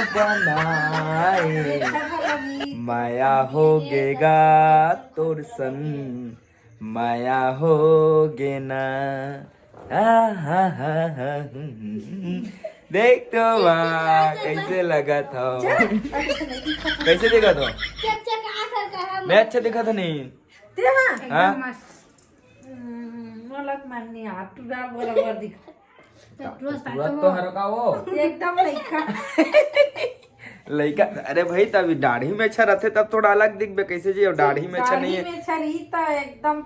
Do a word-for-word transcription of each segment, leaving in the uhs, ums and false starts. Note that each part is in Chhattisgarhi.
बनाए, माया हो गेगा तोर सन, माया हो गे ना। आ, हा, हा, हा, हम्म। देख तो वाह, कैसे लगत हो? कैसे दिखत हो? चल, चल, आ कर कहा, मैं अच्छा दिखत नहीं? ते हाँ। हाँ? एकदम मस्त। हम्म, मोला तो मन नहीं आ, टूरा बराबर दिखा। तो टूरा तुरंत तो हरो का वो? एकदम लइका। लइका, अरे भाई, तब दाढ़ी में अच्छा रहते, तब थोड़ा अलग दिखबे। कैसे जी, अब दाढ़ी में अच्छा नहीं है। दाढ़ी में अच्छा रही तो एकदम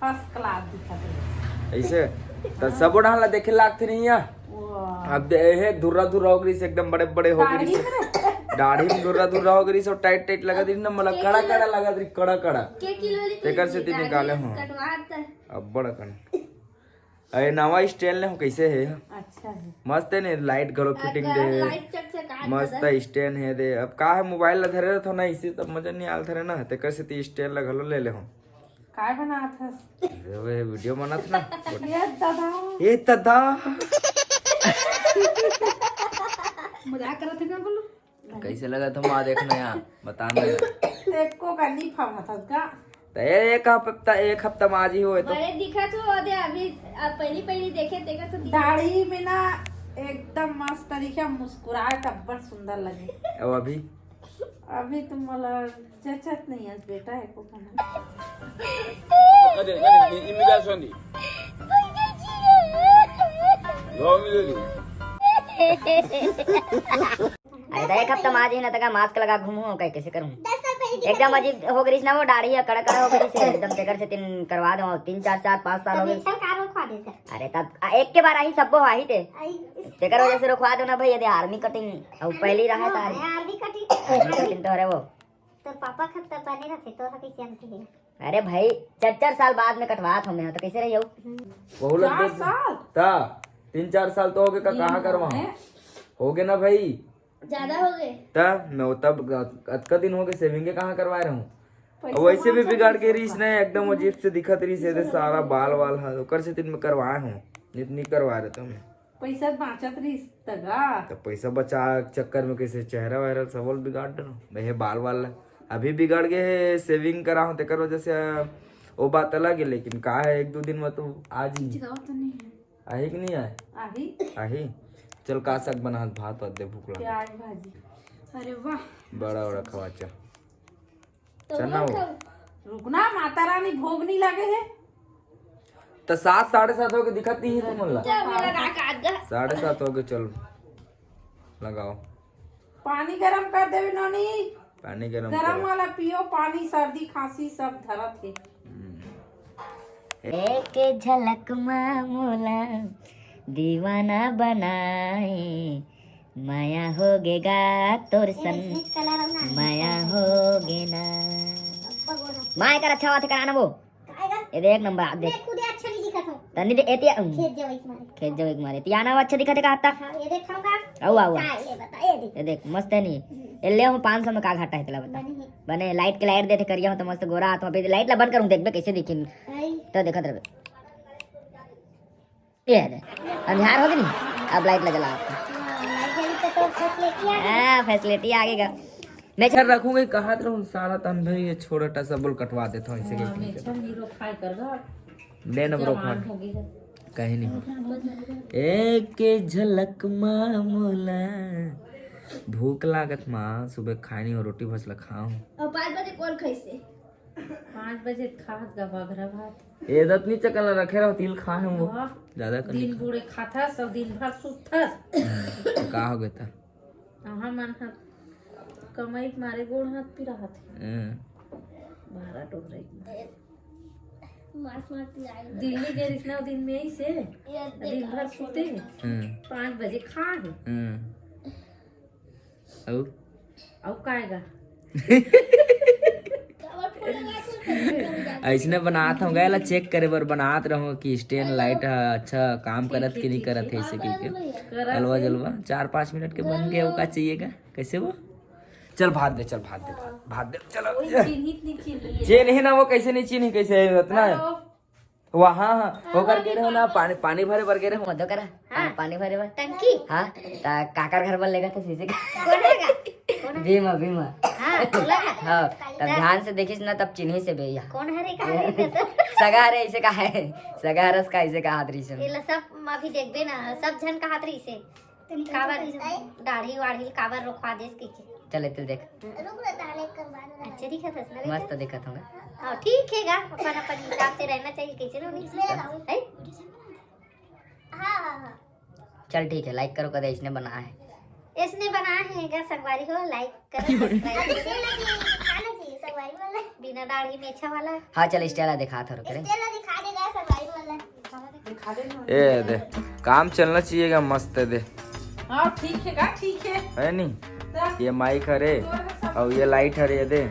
first class दिखत है। ऐसे? तो हाँ। सबो डहान ला देखे लागते नहीं है। वाह। अब दे, हे, धुर्रा धुर्रा हो गई से, एकदम बड़े बड़े हो गई दाढ़ी से। में? दाढ़ी में धुर्रा धुर्रा हो गई से, tight tight लगा दी ना, मतलब, कड़ा कड़ा लगा दी, कड़ा कड़ा। के किलो ली तेकर से तीन निकाले हो। कटवा दे। अब बड़ा कन। अरे, नवा style ने हो, कैसे है? अच्छा है। मस्त है ने, light घलो fitting अगर दे। Light चकचकात मस्त बदन। Stand है दे। अब का है, mobile ला धरे रहत हो ना, इसी तब मजा नहीं आल धरे ना, तेकर से ती stand ला घलो ले ले हो। काय बनात हस? अरे, वो video बनात ना। ये दादा। ये दादा। मजाक करत है ना, बोलो। कैसे लगा था माँ देखना यहाँ, बता ना। एको का नहीं फावत हस का? तो ये एक हफ्ता, एक हफ्ता में आज ही हुए तो। बड़े दिखत हो दे अभी, अब पहली पहली देखे तेकर से दिखत। दाढ़ी में ना एकदम मस्त तरीके मुस्कुराए त अब्बड़ सुंदर लगे। अब अभी? अभी तो मोला जचत नहीं है बेटा, एको का नहीं। अरे, अरे, ये, ये मेरा सुन ली। लो, मिले ली। अरे, तो एक हफ्ता में आज ही ना तका mask लगा घूमू हो, कहे कैसे करूँ? दस साल पहले दिखा एकदम था। अजीब हो गई ना वो दाढ़ी है, कड़ा कड़ा हो गई से, एकदम तेकर से तीन करवा दो, तीन चार, चार पाँच साल हो तब गए। ये सब कार रोकवा दे सर। अरे तब आ, एक के बार आई सबको आई थे। आई, इस तेकर वजह से रोकवा दो ना भाई, यदि army cutting और पहली रहा था हाँ, army। Army cutting। Army cutting तो अरे वो। तो पापा खत्ता बने रहते तो हकी जानते हैं। अरे भाई, चार चार साल बाद में कटवात हमें, तो कैसे रही हो? हम्म। वहू लोग चार देख साल? ता, तीन चार साल तो हो गए का, ये कहाँ करवा? है। हो गए ना भाई। ज्यादा हो गए। ता, मैं वो तब अतका दिन हो गए, saving के कहाँ करवाए रहूं? पैसा अब वैसे भी बाँचत बिगाड़ के रहिस रहिस ना। ना, एकदम अजीब से दिखत रहिस, ये दे सारा बाल वाल हा, ओकर से दिन में करवाए हूँ, नहीं तो नहीं करवाए रहता मैं। पैसा बाँचत रहिस तगा। तो पैसा बचा चक्कर में कैसे चेहरा वायरल सबल बिगाड़ डरो। मैं हे बाल वाल ला। अभी बिगाड़ गए है, saving करा हूँ, तेकर वजह से, वो बात अलग है, लेकिन का है, एक दो दिन में तो आ जी। चिकावत तो नहीं है। आही कि नहीं आए? आही। आही। चल, का साग बनात, भात वात दे, भूख लगा। प्याज भाजी। अरे वाह। बड़ा बड़ा खवा चल। तो चना वो हो। खाओ। रुकना, माता रानी भोग नहीं लगे है। तो सात, साढ़े सात हो गए, दिखत नहीं है तुम ला। चल, मेरा काका आ गया। साढ़े सात हो गए, चल लगाओ। पानी गरम कर देवे नोनी। पानी गरम गरम करो। वाला पियो पानी, सर्दी खांसी सब धरत है। हम्म। एक झलक मा मोला दीवाना बनाए, माया हो गेगा तोर सन, माया हो गे ना। माय कर अच्छा बात कराना वो। ये देख एक नंबर, आप देख। मैं खुदे अच्छा नहीं दिखत हूँ। तनी दे, एतिया, हम्म। खेत जाओ एक मारे। खेत जाओ एक मारे। तियाना वो अच्छा दिखत है का हत्ता? हाँ, ये देख खाऊंगा। आओ, आओ, आओ। हाँ, ये बता, ये देख। ये देख, मस्त है नहीं? हम्म। ये ले हूँ पाँच सौ में का घाटा है, तेला बता। बने है। बने, light के light देते करिया हूँ तो मस्त गोरा हाथ में। अभी light ला बंद करूँ, देखबे कैसे दिखिन। आई। तो देखत रहबे। ये दे, अंधार हो गई नहीं, अब light लगा ला आपको। हाँ, light जली तो, तो facility आ गई। हाँ, facility आ गई का। मैं घर रखूंगी, कहा तो रहूं, साला तन भाई ये छोटा सा बोल कटवा देता हूँ इसे। हाँ, कहीं मैं नहीं। अच्छा हीरो खाए कर घर। ले ना ब्रो, जवान खा। हो गई है। कहीं नहीं। एक झलक मा मोला भूख लागत माँ, सुबह खाए नहीं हो, रोटी भसला खाओ। और पाँच बजे कौन खाइसे? पाँच बजे खात गा बघरा भात। ए दत नी चकल रखे रहो, तिल खा है वो। वाह। ज्यादा कर दिन लिखा। बूढ़े खाथस और दिन भर सुतथस। तो का हो गया था? अहाँ मन ह कमाई के मारे गोड़ हाथ पिरात हे। हम्म। भारा डोकरा के मारे। मास मास पिराई। दिल्ली गे रिसना दिन में ऐसे। ये दिन भर सुते। हम्म। पाँच बजे खा है। हम्म। अउ? अउ का आएगा? ऐसने बनात हूँ, गए ला check करे बर बनात रहूँ कि stand light ह अच्छा काम करत कि नहीं करत है, ऐसे कह के। करत अलवा है। जलवा, चार पाँच मिनट के बन गए, वो का चाहिए का? कैसे वो? चल भात दे, चल भात दे, भात, भात दे, चलो। कोई चिन्हित नहीं चिन्हित। जे नहीं ना, वो कैसे नहीं चिन्ही, कैसे है, इतना है। Hello। वहाँ ओकर गे रहो ना, पानी, पानी भरे बर गे रहो। मदो करा। हाँ। पानी भरे बर। टंकी। हाँ। त काकर घर बर लेगा था शीशे का? कोन हे गा? कोन हे? भीमा, भीमा। हाँ, बोला ना। हाँ। तब ध्यान से देखिस ना, तब चिन्हिस हे भैया। कोन हरे का हरे तो? सगा हरे ऐसे का है। सगा हरस का ऐसे का हाथ रही से। ये ला सब अभी देखबे ना, सब झन का हाथ रही से। काबर दाढ़ी वाढ़ी काबर रोकवा देस कहिके। चल, एते देख। रुक ना, ताने कर बाद में। अच्छा दिखत हस ना बेटा? मस्त दिखत हूँ। हाँ, ठीक हे गा, अपन अपन हिसाब से रहना चाहिए, कैसे ना होनी चाहिए। है? हाँ, हाँ, हाँ। चल ठीक है, like करो, कदे इसने बना है। इसने बना है गा, संगवारी हो, like करो, subscribe करो। आना चाहिए संगवारी वाला। बिना दाढ़ी मेछा वाला। हाँ, चल, style दिखा थोड़ा करे। Style दिखा देगा संगवारी वाला। ए दे, काम चलना चाहिए गा, मस्त हे दे। हाँ, ठीक हे गा, ठीक हे। है नी? त ये mic हरे, तोर ह सब अउ ये light हरे दे।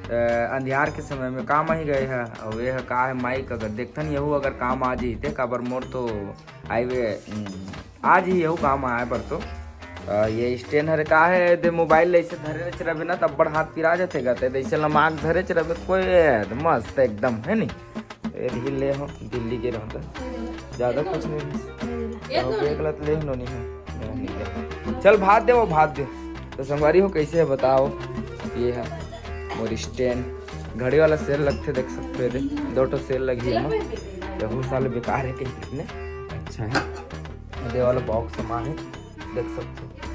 त अंधियार के समय में काम आही गा ए ह, अउ ये ह का हे mic, अगर देखथन यहू अगर काम आ जही ते, काबर मोर तो highway, हम्म, आ जही यहू काम आए बर तो। अ, ये stand हरे का हे दे, mobile ऐसे धरे रच रहे ना, तब बड़ हाथ पिरा जाथे गा, ते ऐसे लमाक धरे रच रहे कोई, मस्त एकदम, है नी? ये ढील ले हो, दिल्ली गे रहो तो ज्यादा कुछ नहीं। ये तो एक लत ले हो, नहीं है। नहीं, नहीं है। चल भात दे, वो भात दे। तो संगवारी हो, कैसे है बताओ? ये है मोर stand, घड़ी वाला सेल लगथे, देख सकते हो, दो ठो सेल लगी है ना। यहू साल बेकार है कहीं कितने। अच्छा है, दे वाला box मा है, देख सकते हो।